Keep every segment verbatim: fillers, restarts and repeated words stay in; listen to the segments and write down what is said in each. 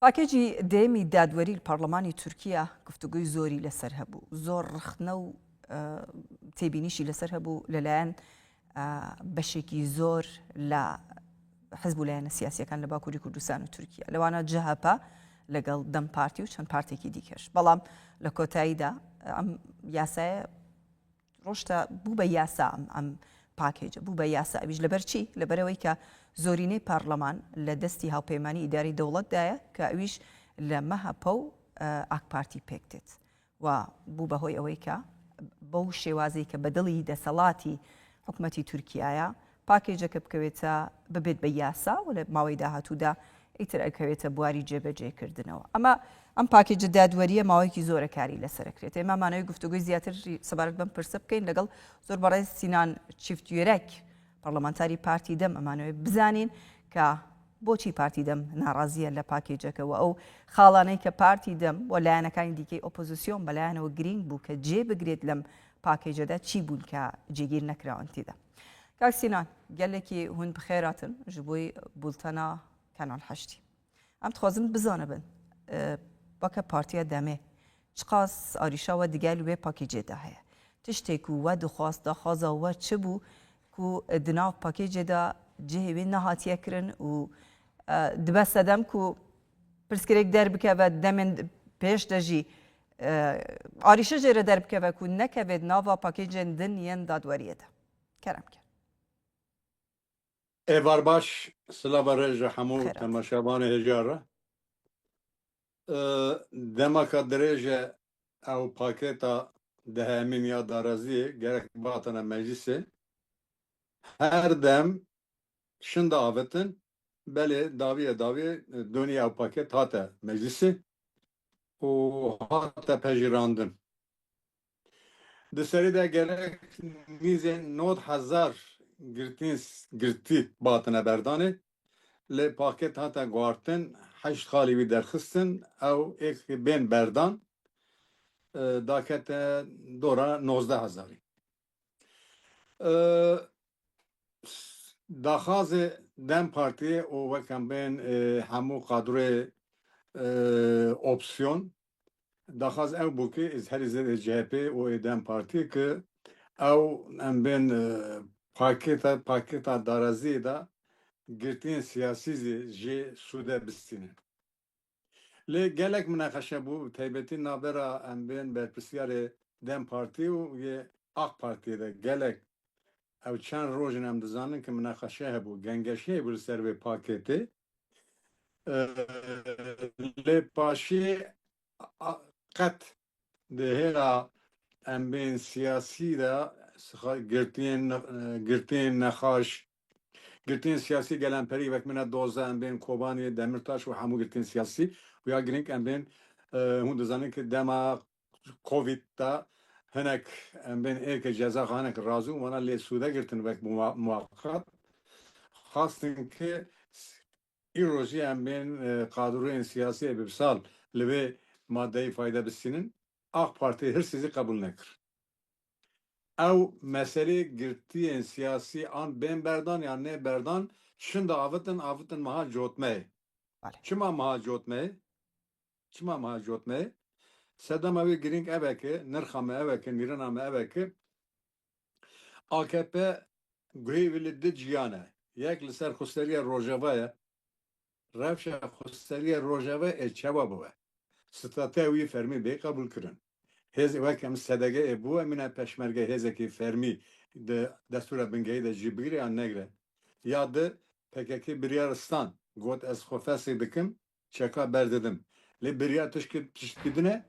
پاکێجی دێمی دادوەری لە پەرلەمانی تورکیا گفتوگوی زۆری لەسەر هەبوو، زۆر ڕخنە و، ئە، تێبینیشی لەسەر هەبوو لەلایەن، ئە، بەشێکی زۆر لە حزب و لایەنە سیاسیەکان لە باکووری کوردستان و تورکیا، لەوانە جەهەپە لەگەڵ دەم پارتی و چەند پارتێکی دیکەش. بەڵام لە کۆتاییدا ئەم یاسایە ڕۆشتە، بوو بە یاسا. ئەم، ئەم پاکێجە بوو بە یاسا. ئەویش لەبەر چی؟ لەبەرەوەی کە زۆرینەی پارلەمان لە دەستی هاوپەیمانی ئیداری دەوڵەتدایە کە ئەویش لە مەهەپە و، ئە، ئاک پارتی پێک دێت. و بوو بە هۆی ئەوەی کە بەو شێوازەی کە بە دڵی دەسەڵاتی حکومەتی تورکیایە، پاکێجەکە بکەوێتە، ببێت بە یاسا و لە ماوەی داهاتوودا ئیتر ئەکەوێتە بواری جێبەجێکردنەوە. ئەمە، ئەم پاکێجە دادوەریە ماوەیەکی زۆرە کاری لەسەر ئەکرێت. ئێمە مانەوەی گفتوگوی زیاتر سەبارەت بەم پرسە بکەین لەگەڵ زۆر بەڕێز سینان چیفت یۆرەک، پەرلەمانتاری پارتی دەم. ئەمانەوەی بزانین کە بۆچی پارتی دەم ناڕازیە لە پاکێجەکە و ئەو خاڵانەی کە پارتی دەم و لایەنەکانی دیکەی ئۆپۆزیسیۆن بەلایەنەوە گرنگ بوو کە جێ بگرێت لەم پاکێجەدا چی بوون کە جێگیر نەکراون تێدا. کاک سینان، gelekî hûn bi xêr hatin ji bo bultena Kanal Heştî. Em dixwazin bizanibin, e, weke Partiya Demê çiqas arîşa we digel wê pakêcê de heye? Tiştê ku we dixwast, daxwaza we çi bû ku, e, di nav pakêcê de cihê wê nehatiye kirin û, e, dibe sedem ku pirsgirêk derbikeve, demên pêş de jî, e, arîşe jê re derbikeve ku nekeve di nava pakêcên din yên dadweriyê de? Kerem ke. Êvar baş, silava rêje hemû Xêr hat. Temaşevanê hêja re. E, demaka dirêje ew pakêta dehemîn ya daraziyê gerek batine meclisê. Her dem şinda avitin, belê dawiye dawiyê donî ew pakêt hate meclisê û hate pejirandin. Di serî de gerek nîzên nod hezar girtîn, girtî batine berdanê, lê pakêt hate guhartin, heşt xalî wî derxistin, ew êk bên berdan, e, dakete dora nozdeh hezarî. E, daxazê DEM Partiyê û wek em bên, e, hemû kadroyê, e, opsiyon, daxaz ew bû ki ez herî zêde CHP û ê DEM Partiyê ki ew em bên, e, pakêta, pakêta daraziyê de girtiyên siyasî zî jê sûde bistînin. Lê gelek mineqeşe bû, bi taybetî navbera em bên berpirsiyarê DEM Partî û yê AK Partiyê de gelek ew çend roj in em dizanin ki mineqeşe hebû, gengeşe hebû li ser vê pakêtê. Ee, lê paşê a-, qet di hêla em bên siyasî de sixa-, girtiyên ne-, girtiyên nexaş, girtiyên siyasî gelemperî wek mine doza em bên Kobanê, Demirtaş û hemû girtiyên siyasî û ya girîng em bên, e, hûn dizanin ki dema Covid de hinek em bên êrke cezaxa hinek razû wana lê sûde girtin wek muwa-, muwaqat. Xastin ki îro jî em bên, e, kadroyên siyasî ê bi sal li vê madeyê fayde bistînin. AK Partî hirsî zî qebûl nekir. Ew meselê girtiyên siyasî an bên berdan yan nê berdan şinda avitin, avitin meha cotmeyê. Belê. Çima meha cotmeyê? Çima meha cotmeyê? Sedema wê girîng ev e ki, nirxa me ev e ki, nîrina me ev e ki, A K P guhê wî li di ciyan e. Yek li ser xweseriya Rojava ye. Rewşa xweseriya Rojava ê çawa bibe? Statûya wî fermî bê qebûlkirin. Hêz wek em S D G ê bû, em mîna peşmerge hêzekî fermî di destûra bingehî de jî bigire yan negire. Ya di P K K biryar stan, got ez xwe fesih dikim, çeka berdidim. Lê biryar tişkî, tiştkî din e,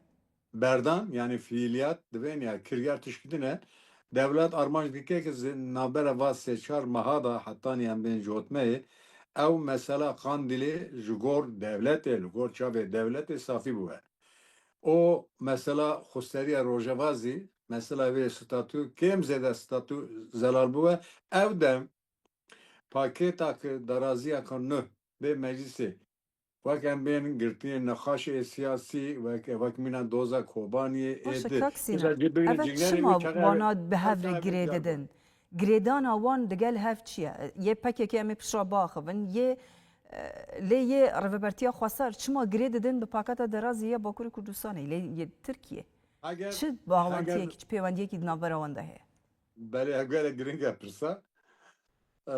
berdan, yanî fiiliyat divên ya kiryar tişkî din e. Dewlet armanc dike ki zi-, navbera va sê çar meha da hetanî em bên cotmeyê, ew mesela Qandîlê ji gor dewletê, li gor çavê dewletê safî bûye. O mesela xweseriya Rojava zî, mesela vê statû kêm zêde statû zelal bûye. Ew dem pakêta ki daraziyeka nû bê meclisê, wek em bên girtiyên nexaşê siyasî, wek, wek mîna doza Kobaniyê, Baş e, ê di. Kak Sînan, Mesela cê bigire ev cîngerê çima wî çaxê wana bi hev re ev girê didin? Girêdana wan digel hev çi ye? Yê P K K em ê pişra biaxivin, yê, E, lê yê Rêvebertiya Xweser çima girê didin bi paketa derazî ya Bakurê Kurdistanê, lê yê Tirkiyê? Eger, çi bağlantiyekî, eger çi pêwendiyekî di navbera wan de heye? Belê, ev gelek giring e pirsa. E,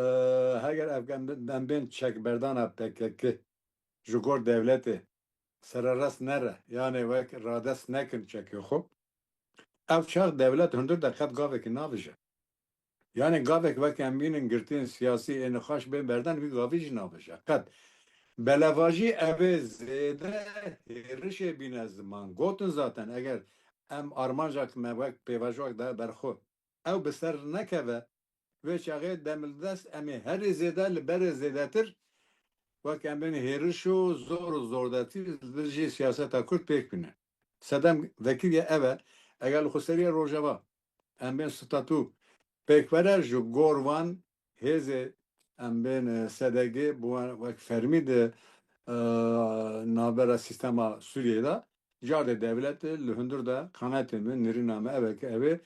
heger ev em, em bên çekberdana P K K ji gor dewletê sererast nere, yanê wek radest nekin çekê xwe, ev çax dewlet hundir de qet gavekî navije. Yanê gavek wek em bînin girtiyên siyasî ê nixweş bên berdan, wî gavî jî navije. Qet belevajî ev ê zêde hêrişê bîne ziman. Gotin zaten eger em armanca me wek pêvajoyek da ber xwe, ew bi ser nekeve, vê çaxê demildest em ê herî zêde li berê zêdetir wek em bên hêriş û zor û zordetî li dijî siyaseta Kurd pêk bîne. Sedem vekiriye ev e, eger li xweseriya Rojava em bên statû pêk were, ji gor wan hêzê em bên, e, S D G bi wan wek fermî di, e, navbera sîstema Sûriyeyê de, cardê dewlet li hundir de qanetê min, nirîna me ev e ke ev ê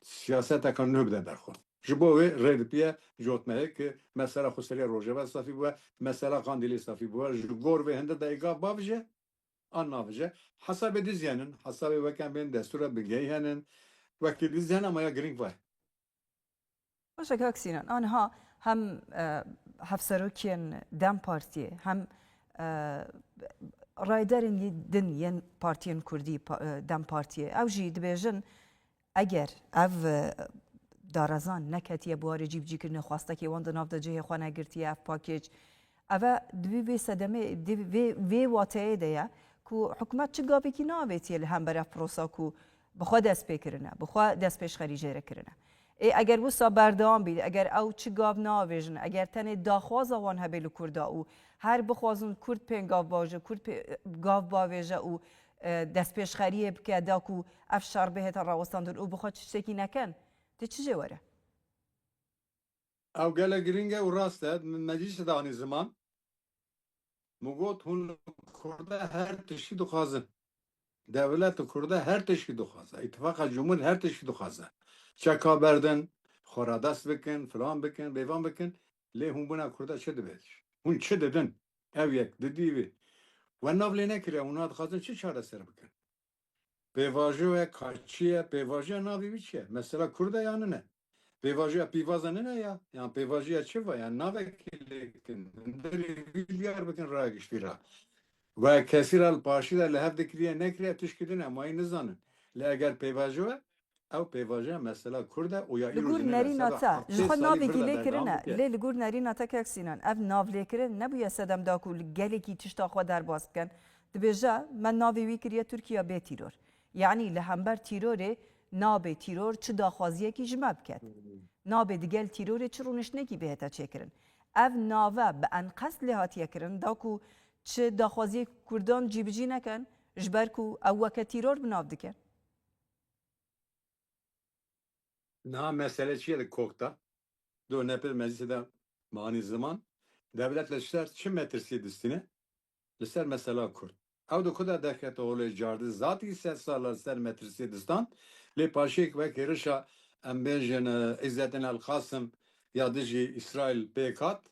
siyaseteka nû bide ber xwe. Ji bo wê rê dipiye cotmehê ke mesela xweseriya Rojava safî bûye, mesela Qandîlê safî bûye. Ji gor vê hundir de ê gav bavije, an navije. Hesabê dizî henin, hesabê weke bên destûra bingehî henin. Wekî dizî henin ama ya girîng vay. Baş e, kak Sînan, aniha hem, e, hevserokiyên DEM Partiyê, hem, e, rayderên din yên partiyên Kurdî, pa-, e, DEM Partiyê, ew jî dibêjin, eger ev, e, darazan neketiye bi warê cîbicîkirinê, xwestekê wan di nav de cihê xwe negirtiye, ev pakêc, ev e, di vê, vê sedemê, di vê, vê wateyê de ye ku hikûmet çi gavekî neavêtiye li hember ev prosa ku bi xwe dest pê kirine, bi xwe destpêşxerî jê re kirine. Ê, eger wisa berdewam bî, eger ew çi gav neavêjin, eger tenê daxwaza wan hebe li Kurda û her bixwazin Kurd pêngav baje, Kurd pê-, gav bavêje û, e, destpêşxeriyê bike, da ku ev şer bihête rawestandin û bi xwe tiştekî nekin, dê çi jê were? Ew gelek girîng e û rast e. Min meclîsê de anî ziman. Min got, hûn li Kurda her tiştî dixwazin. Dewlet li Kurda her tiştî dixwaze. Îtifaqa Cumhur her tiştî dixwaze. Çeka berdin, xwe radest bikin, filan bikin, bêvan bikin. Lê hûn bûna Kurda çi dibêjin? Hûn çi didin? Ev yek, didî wî. We nav lê nekiriye, hûn dixwazin çi çareser bikin? Pêvajoyek ka çi ye? Pêvajoya navê wî çi ye? Mesela Kurd e ya nine? Pêvajoya pîvaza nine ya? Yan pêvajoya çi va? Yan navekî lêkin. Hundirî wî diyar bikin raya giştî ra. Ve kesî ra li paşî de li hev dikiriye nekiriye tişkî din e, em wayî nizanin. Lê eger pêvajo e, ew pêvajoya mesela Kurd e û ya Li îro gor jî nine. nerîna Seba te, ji heftê xwe salî navekî vir de lê kirine, berdewam bike. Lê li gor nerîna te kek Sînan, ev navlêkirin nebûye sedem da ku li gelekî tişta xwe derbas bikin. Dibêje, me navê wî kiriye Tirkiya bê tîror. Yanî li hember tîrorê nabe tîror çi daxwaziyekî ji me biket. Nabe digel tîrorê çi rûniştinekî bihête çêkirin. Ev nave bi enqest lê hatiye kirin, da ku çi daxwaziyê Kurdan cîbicî nekin, ji ber ku ew weke tîror bi nav dikin. Niha mesele çi ye li kok de? Do nepir meclîsê de me anî ziman. Dewlet li ser çi metirsiyê distîne? Li ser mesela Kurd. Ew di ku de derkete holê cardî zatî sed sala li ser metirsiyê distan. Lê paşêk wek hêrişa em bêjin, e, Îzzettin El Qasim ya dijî Îsraîl pêk hat.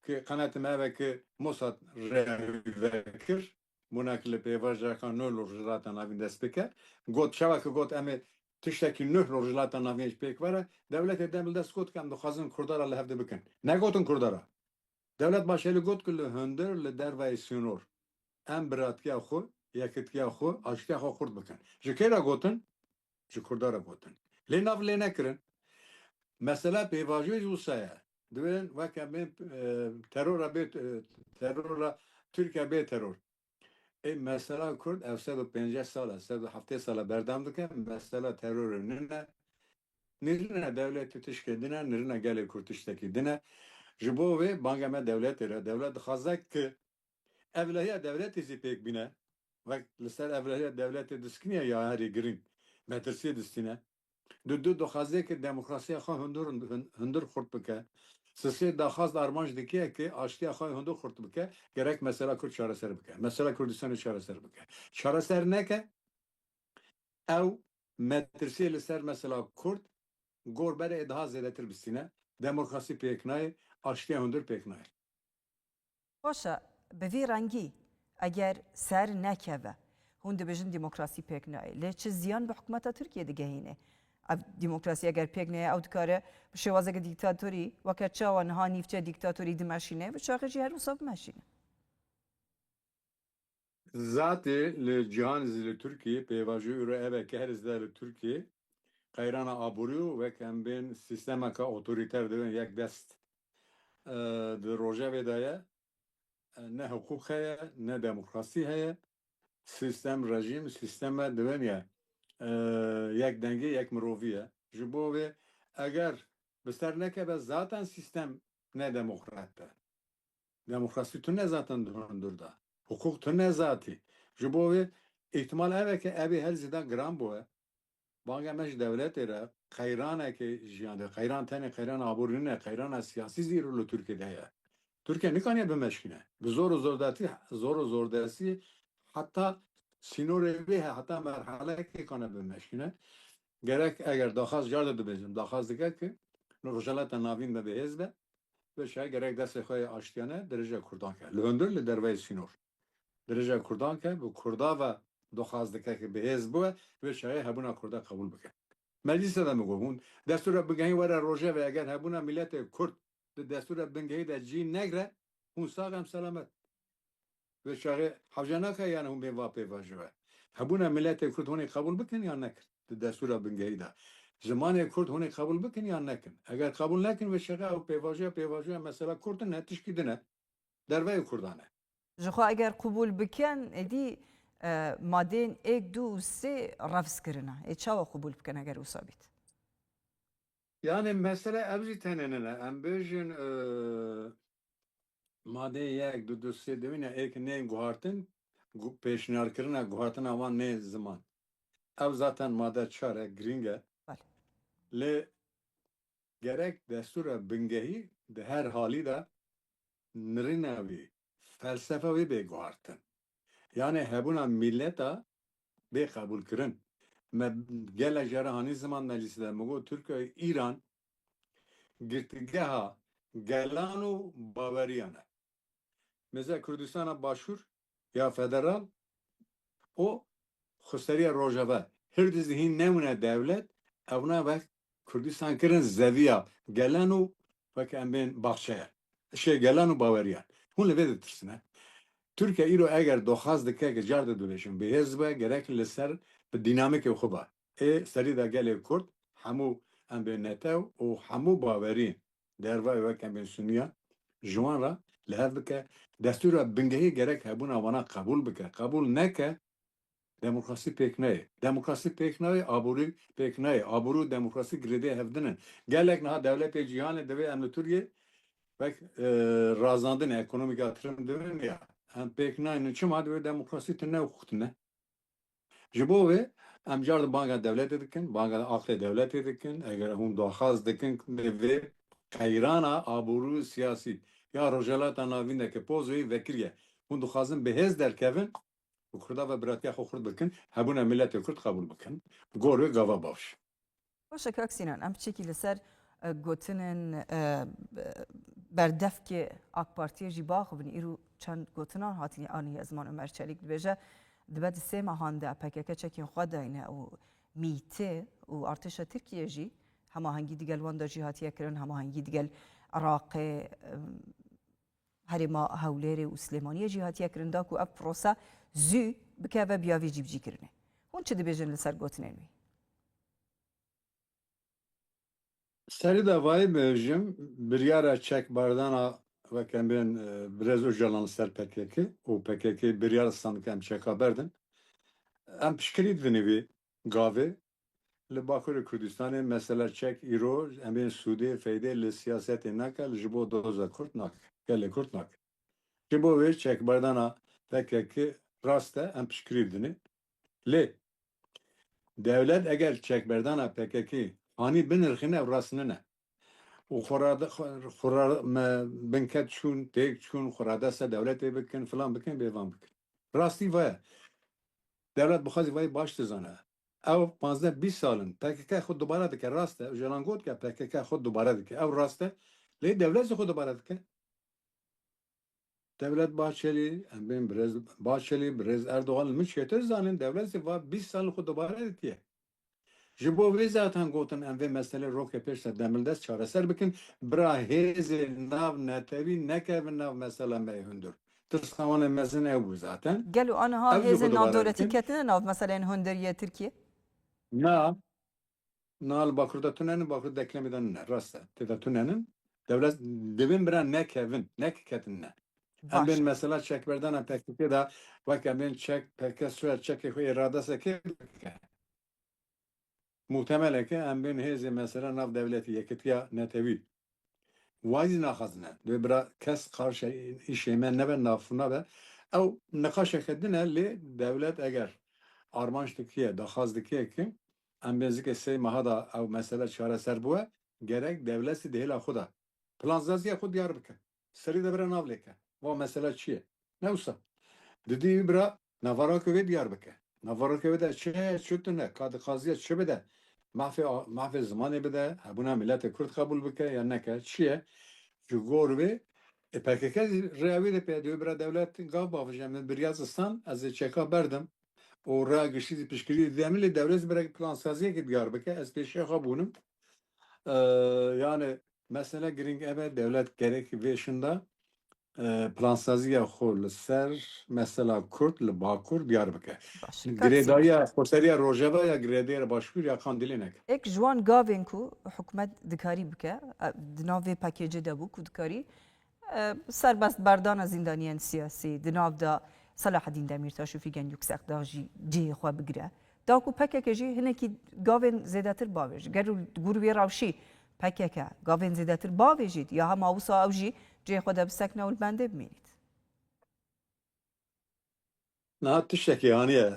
Ki qenetê me ev e ki Mossad revî vekir. Mûnak li pêvajoyeka nû li Rojhilata Navîn dest pê kir. Got, çawa ki got, em ê tiştekî nû li Rojhilata Navîn ji pêk were, dewletê dem li dest got, em dixwazin Kurda re li hev de bikin. Negotin Kurda re. Dewlet Başelî got ku li hundir li dervayê sînor em biratiya xwe, yekitiya xwe, aştiya xwe xurt bikin. Ji kê re gotin? Ji Kurda re gotin. Lê nav lê nekirin. Mesela pêvajoyê jî wisa ye. Dibên weke bên, e, terora bê, e, terora Tirkiye bê teror. Ê mesela Kurd ev sed û pêncî sal e, sed û heftê sal e berdewam dike. Mesela terorê nine. Nirine dewletê tişkê din e, nirine gelê Kurd tiştekî din e. Ji bo wê banga me dewletê re. Dewlet dixwaze ki evlehiya dewletê zî pêk bîne. Wek li ser evlehiya dewletê diskiniye ya herî girîng, metirsiyê distîne. Di du dixwaze ki demokrasiya xwe hundir, hun-, hundir xurt bike. Sisê daxwaz armanc dike ki aştiya xwe hundir xurt bike. Gerek mesela Kurd çareser bike. Mesela Kurdistanê çareser bike. Çareser neke, ew metirsiyê li ser mesela Kurd gor berê ê daha zêdetir bistîne. Demokrasî pêk nayê, aştiya hundir pêk nayê. Baş e, bi vî rengî eger ser nekeve, hûn dibêjin demokrasî pêk nayê. Lê çi ziyan bi hikûmeta Tirkiyê digehîne? Ev demokrasî eger pêk neyê, ew dikare bi şêwazeke dîktatorî, weke çawa niha nîvçe dîktatorî dimeşîne, bi çaxê jî her wisa bimeşîne. Zatê li cîhanê zî li Tirkiyê, pêvajoyê îro ev e ke her zêde li Tirkiyê qeyrana aborî û wek em bên sîstemeke otorîter dibin yek dest, e, di rojevê de ye. E, ne hiqûq heye, ne demokrasî heye. Sîstem, rejîm, sîsteme dibin ye, e, yek dengê, yek mirovî ye. Ji bo vê eger bi ser nekeve zaten sîstem ne demokrat e. Demokrasî tune zaten di hundir de. Hiqûq tune zatî. Ji bo vê îhtimal ev e ke ev ê her zêde giran bûye. Banga me ji dewletê re qeyranekê jiyan de. Qeyran tenê qeyran aborî nîne, qeyrana siyasî zî îro li Tirkiyê de ye. Tirkiye nikaniye bimeşkîne. Bi zor û zordetî, zor û zordestî heta sînorê vê he, heta merhelekê kane bimeşkîne. Gerek eger daxwaz car de dibêjim, daxwaz dike ki li Rojhilata Navîn de bi hêz be, vê çaxê gerek destê xwe yê aştiyane dirêja Kurdan ke. Li hundir li derveyê sînor. Dirêja Kurdan ke, bi Kurda ve daxwaz dike ki bi hêz bibe, vê çaxê hebûna Kurda qebûl bike. Meclîse de min got, hûn destûra bingehî were rojevê, eger hebûna miletê Kurd di destûra bingehî de cî negre, hûn sax em selamet. Vê çaxê hewce nake, yani hûn bên va pêvajoye. Hebûna miletê Kurd hûn ê qebûl bikin yan nekin di destûra bingehî de. Zimanê Kurd hûn ê qebûl bikin yan nekin. Eger qebûl nekin, vê çaxê ew pêvajoya, pêvajoya mesela Kurd ne, tişkî din e. Derveyê Kurdan e. Ji xwe eger qubûl bikin, êdî, e, madên êk, du û sê refz kirine. Ê çawa qubûl bikin eger wisa bît? Yani mesele ev jî tenê nine. Em bêjin, e, madeyê yek, du, du, sê dibîne êk neyên guhartin, gu-, pêşniyarkirina guhartina wan neyên ziman. Ev zaten made çar e, girîng e. Belê. Lê gerek destûra bingehî di her halî de nirîna wî, felsefa wî bê guhartin. Yanê hebûna mîleta bê qebûlkirin. Me gelek cara hanî ziman meclîsê de min got, Tirkiye û Îran girtîgeha gelan û baweriyan e. Mêze Kurdistana Başûr ya federal û xweseriya Rojava, hirdî zî hîn nemûne dewlet, ewna wek Kurdistan kirin zeviya gelan û wek em bên baxçeyan. Şê gelan û baweriyan. Hûn li vê ditirsine. Tirkiye îro eger doxaz dike ki car de dibêjim, bi hêz be, gerek li ser bi dînamîkê xwe be. Ê serî de gelê Kurd, hemû em bên netew û hemû bawerî dervayê wek em bên suniya, ji wan re li hev bike, destûra bingehî gerek hebûna wana qebûl bike. Qebûl neke, demokrasî pêk nayê. Demokrasî pêk nayê, aborî pêk nayê. Aborî û demokrasî girêdê hev din in. Gelek niha dewletê cîhanê divê em li Tirkiyê wek, e, razandin ekonomîk yatırım dibin ya. Em pêk naynin. Çima divê demokrasî tune û hiqûq tune? Ji bo vê em car di banga dewletê dikin, banga aqlê dewletê dikin. Eger hûn daxwaz dikin vê qeyrana aborî û siyasî ya Rojhilata Navîn de ke poz wê vekiriye, hûn dixwazin bi hêz derkevin, bi Kurda ve biratiya xwe xurt bikin, hebûna miletê Kurd qebûl bikin. Gor wê gava baş. Baş e kak Sînan, em piçekî li ser, e, gotinên, e, berdevkê AK Partiyê jî biaxivin. Îro çend gotinan hatine anî, Ezman Omer Çelîk dibêje, dibe di sê mehan de P K K çekên xwe dayne û MÎT'ê û artêşa Tirkiyê jî hemahengî digel wan de jî hatiye kirin, hemahengî digel Iraqê, e, herêma Hewlêrê û Silêmaniyê jî hatiye kirin da ku ev prose zû bikeve biya vî cîbicîkirinê. Hûn çi dibêjin li ser gotinên wî? Serî de vayê bêjim, biryara çekberdana wek em bên, e, Birêz Ocalan li ser P K K û P K K biryara stend dike em çeka berdin. Em piştgirî didin vî gavê. Li Bakurê Kurdistanê mesela çek îro em bên sûdê, feydê li siyasetê nake, li ji bo doza Kurd nake, gelê Kurd nake. Ji bo vê çekberdana P K K rast e, em piştgirî didin. Lê dewlet eger çekberdana P K K hanî binirxîne, ew rast nine. Û xwe rade-, xwe, xwe ra-, me binket çûn, têk çûn, xwe radesta dewletê bikin, filan bikin, bêvan bikin. Rastî vaya. Dewlet bi xwe zî vayî baş dizane. Ew panzdeh bîst sal in P K K xwe dubare dike, rast e. Ocalan got ke P K K xwe dubare dike. Ew rast e. Lê dewlet zî xwe dubare dike. Dewlet Bahçelî, em bên birêz Bahçelî, birêz Erdogan li min çêtir zanin, dewlet zî va bîst sal xwe dubare ditiye. Ji bo vê zaten gotin em vê meselê roke pêş de demildest çareser bikin, bira hêzên nav netewî nekevin nav mesela me yê hundir. Tirsa wan ê mezin ew bû zaten. Gelo aniha Ew jî hêzên xwe dubare navdewletî dikin. ketine nav meseleyên hundiriyê Tirkiye? Na, na li Bakur de tunenin, Bakur deklemê de nine, rast e. Tê de tunenin. Dewlet dibin bira nekevin, nekiketin ne. Em Baş. bên mesela çekberdana P K K de, wek em bên çek, P K K suya çekê xwe ê radestekê bike. Muhtemeleke em bên hêzê mesela nav dewletî, yekitiya netewî. Wayî naxwazine. Dê bira kes qarşe îşê me nebe, nafûna be. Ew niqaşeke din e, lê dewlet eger armanc dikiye, daxwaz dikiye ki em bên zikê sê meha da ew mesele çareser bûe, gerek dewlet zî di hêla xwe de plansaziya xwe diyar bike. Serî de bira nav lêke. Va mesela çi ye? Ne wisa? Didî bira navarokê wê diyar bike. Navarokê wê de çi heye, çi tune, ka dixwaziye çi bide? Mafê a-, mafê zimanê bide, hebûna miletê Kurd qebûl bike ya neke, çi ye? Ji gor wê, e, P K K rêya wê de pê, dê bira dewlet gav bavêje, min biriya zistan, ez ê çeka berdim. Û rêya giştî zî piştgirî dide min, lê dewlet zî bira plansaziyekê diyar bike, ez pêşiya xwe bûnim. Ee, yani mesele girîng ev e, dewlet gerek vê şinda, e, plansaziya xwe li ser mesela Kurd li Bakur diyar bike. Baş. Kak Girêdayiya Sînan. Xweseriya Rojava ya girêdayê Başûr ya Qandîlê neke. Ek ji wan gavên ku hikûmet dikarî bike, e, di nav vê pakêcê de bû ku dikarî, e, serbest berdana zîndaniyên siyasî, di nav de Selahaddîn Demîrtaş û Fîgen Yuksekdag jî cihê xwe bigire. Da ku P K K jî hinekî gavên zêdetir bavêje. Gelo li gor wê rewşî P K K gavên zêdetir bavêjît ya hema wisa ew jî cihê xwe de bisekne û li bendê bimînît? Niha tiştekî haniye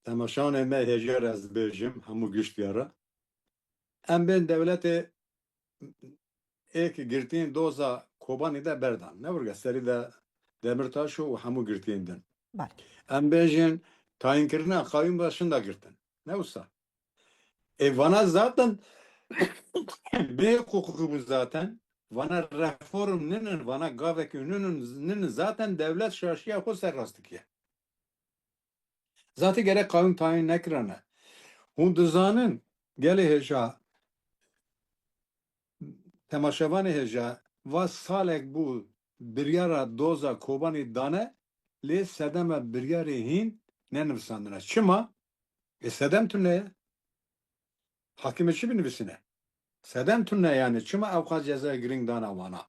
temaşanê me hêja re ez bêjim, hemû gişt diyar e. Em bên dewletê êk girtiyên doza Kobanî de berdan. Ne wurge serî de Demirtaş û hemû girtiyên din. Belê. Em bêjin tayînkirina qayûm de şinda girtin. Ne wisa? Ê vana zaten bê huquqî bû zaten. Vana reform ninin, vana gavekî ninin, ninin zaten dewlet şaşiya xwe serrast dikiye. Zatî gerek qayûm tayîn nekirane. Hûn dizanin gelê hêja, temaşevanê hêja, va salek bû biryara doza Kobanî dane, lê sedema biryarê hîn nenivisandine. Çima? E, sedem tune ye. Hakimê çi binivîsine? Sedem tune yani. Çima ew qas cezaya girîng dana wana?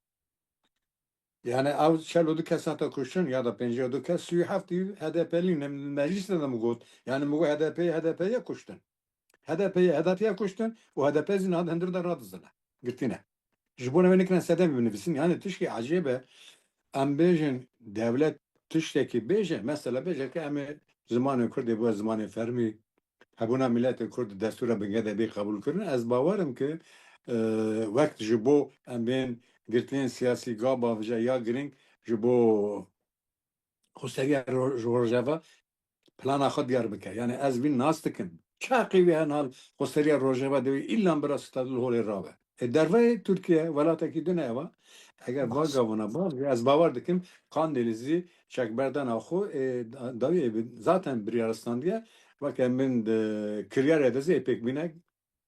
Yani ew çel û du kes hate kuştin ya da pêncî û du kes, sî û heft HDP'lî ne meclîs de mi got. Yani mi got HDP'yê HDP'ye kuştin. HDP'yê HDP'ye kuştin û HDP zî niha di hundir de radizine. Girtîne. Ji bo wê nikine sedemê binivîsin. Yani tişkî ecêb e. Em bêjin dewlet tiştekî bêje. Mesela bêje ki em ê zimanê Kurdê bû zimanê fermî. Hebûna miletê Kurd destûra bingehê de bê qebûl kirin. Ez bawer im ki, e, wek ji bo em bên girtiyên siyasî ga bavêje ya girîng ji bo xweseriya ro-, ji Rojava plana xwe diyar bike. Yani ez vî nas dikim. Çaqî wî hena li xweseriya Rojava de wî îlan bira stad li holê rabe. E, derveyê Tirkiye welatekî din e eva. Eger va Baş. gavuna bav, ez bawer dikim Qandêlî zî çekberdana xwe, e, da-, dawiyê bi-, zaten biryara standiye. Weke min di kiryarê de zî ê pêk bîne,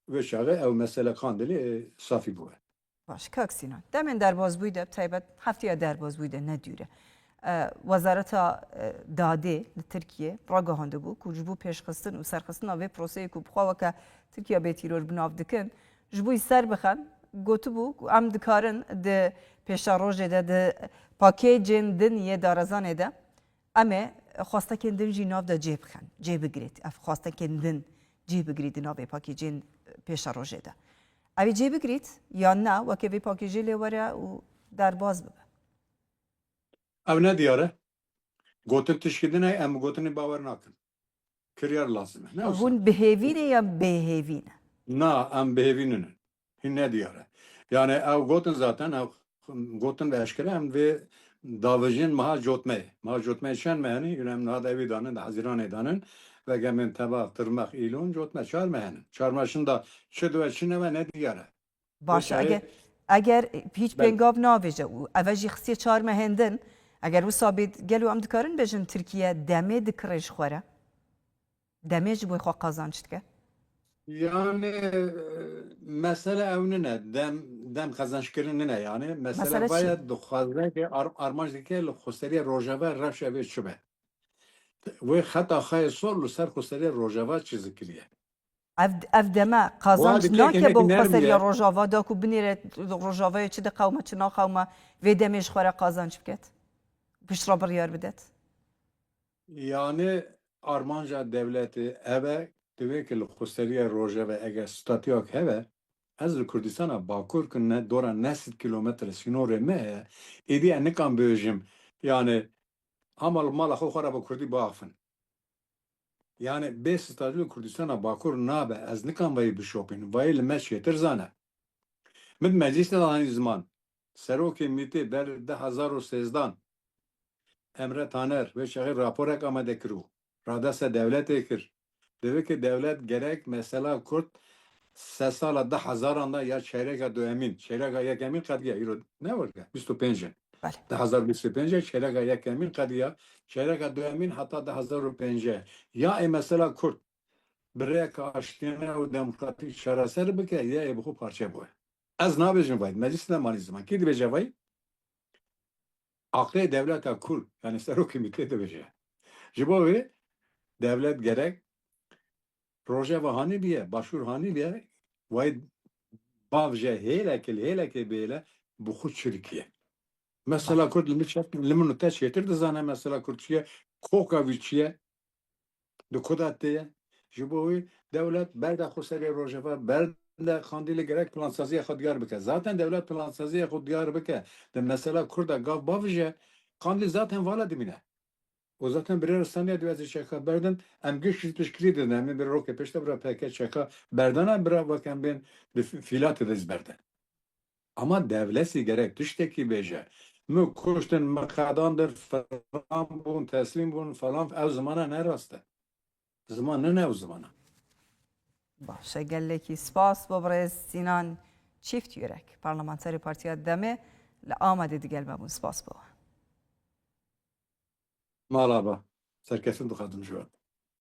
wê çaxê ew mesele Qandêlî, e, safî bûye. Baş, kak Sînan. Demên derbazbûyî de, bi taybet heftiya derbazbûyî de ne dûr e. E, Wezareta, e, Dadê li Tirkiye ragihandibû ku ji bo pêşxistin û serxistina vê proseyê ku bi xwe weke Tirkiye bê tîror bi nav dikin, ji bo wî ser bixin, gotibû ku em dikarin di pêşerojê de, di pakêcên din yê darazanê de, em ê xwestekên din jî nav de cê bixin, cê bigirêt. Ev xwestekên din cê bigirî di navê pakêcên pêşerojê de. Ew ê cê bigirît yan na, weke vê pakêjê lê were û derbaz bibe? Ew ne diyar e. Gotin tişkî din e, em gotinê bawer nakin. Kiryar lazim e. Ne wisa? Hûn bi hêvî ne ya bêhêvî ne? Na, em bi hêvî ninin. Hîn ne diyar e. Yani ew gotin zaten, ew gotin ve eşkere em vê davêjin meha cotmeyê. Meha cotmeyê çend meh hene? Yine em niha de evî danin, di Hezîranê danin. Veke min teba, tirmex, îlon, cotme çar meh hene. Çar meh şinda çi dibe, çi nebe ne diyar e. Baş, Wekî eger, eger hiç Belê. pêngav navêje û eve jî xistiye çar mehên din, Eger wisa bêt, gelo em dikarin bêjin Tirkiye demê dikirê ji xwe re? Demê ji bo xwe qazanç dike? Yani, e, mesele ew nine, dem, dem qazançkirin nine yani. Mesele Mesele çi? Vaye dixwaze ke ar-, armanc dike li xweseriya Rojava rewşa vê çi be. Wê xeta xwe yê sol li ser xweseriya Rojava çi zikiriye. Ev, ev deme Wa qazanç dikê nake bo kenek nerm xweseriya ye. Rojava da ku binêre Rojavayê çi diqewme, çi naqewme, vê demê ji xwe re qazanç biket. Pişt re biryar bidet. Yani armanca dewletê ev e, divê ki li xweseriya Rojava eger statûyak hebe, ez li Kurdistana Bakur ki ne dora neh sed kilometre sînorê me heye, êdî ez nikan bêjim, yani hema li mala xwe xwe re bi Kurdî biaxifin. Yani bê statû li Kurdistana Bakur nabe, ez nikan vayî bişopînim, vayî li me çêtir zane. Min di meclîsê de anî ziman. Serokê mîtê ber di hezar û sêzdan Emre Taner wê çaxê raporek amade kiribû. Radesta dewletê kir. Divê ki dewlet gerek mesela Kurd se sala du hezaran de ya çeyreka duyemîn, çeyreka yekemîn qediya, îro ne werke, bîst û pênc e. Belê. Du hezar bîst û pênc e, çeyreka yekemîn qediya, çeyreka duyemîn heta du hezar û pêncî. Ya ê mesela Kurd bi rêyeke aştiyane û demokratîk çareser bike, ya ê bi xwe parçe bûye. Ez nabêjim vay, meclis nemanî ziman. Kî dibêje vay? Aqlê dewleta Kurd, yani serokê mîtê dibêje. Ji bo vê dewlet gerek Rojava hanî biye, Başûr hanî biye, vay bavje hêlekê li hêlekê bêle bi xwe çirikiye. Mesela Kurd li min çek, li min û te çêtir dizane mesela Kurd çi ye, koka vî çi ye, di ku de tê ye. Ji bo wî dewlet berde xwe serê Rojava, berde Qandîlê gerek plansaziya xwe diyar bike. Zaten dewlet plansaziya xwe diyar bike, di mesela Kurda gav bavije, Qandîl zaten vala dimîne. O zaten birêra Saniya dibêje çeka berdin, em giş ji tişkilî didin, em ê bir rokê pêş de bira P K K çeka berdana, bira wek em bên di fî-, fîlatê de zî berdin. Ama dewletî gerek tiştekî bêje. Min kuştin, min qedandin, filan bûn, teslîm bûn, falan, ew zimana ne rast e. Ziman ne, ne ew zimana. Baş e, gelekî spas bo birêz Sînan Çîft Yürek, parlamenterê Partiya Demê li Amedê digel me bûn. Spas bo we. Merhaba. Serketin dixwazim ji we.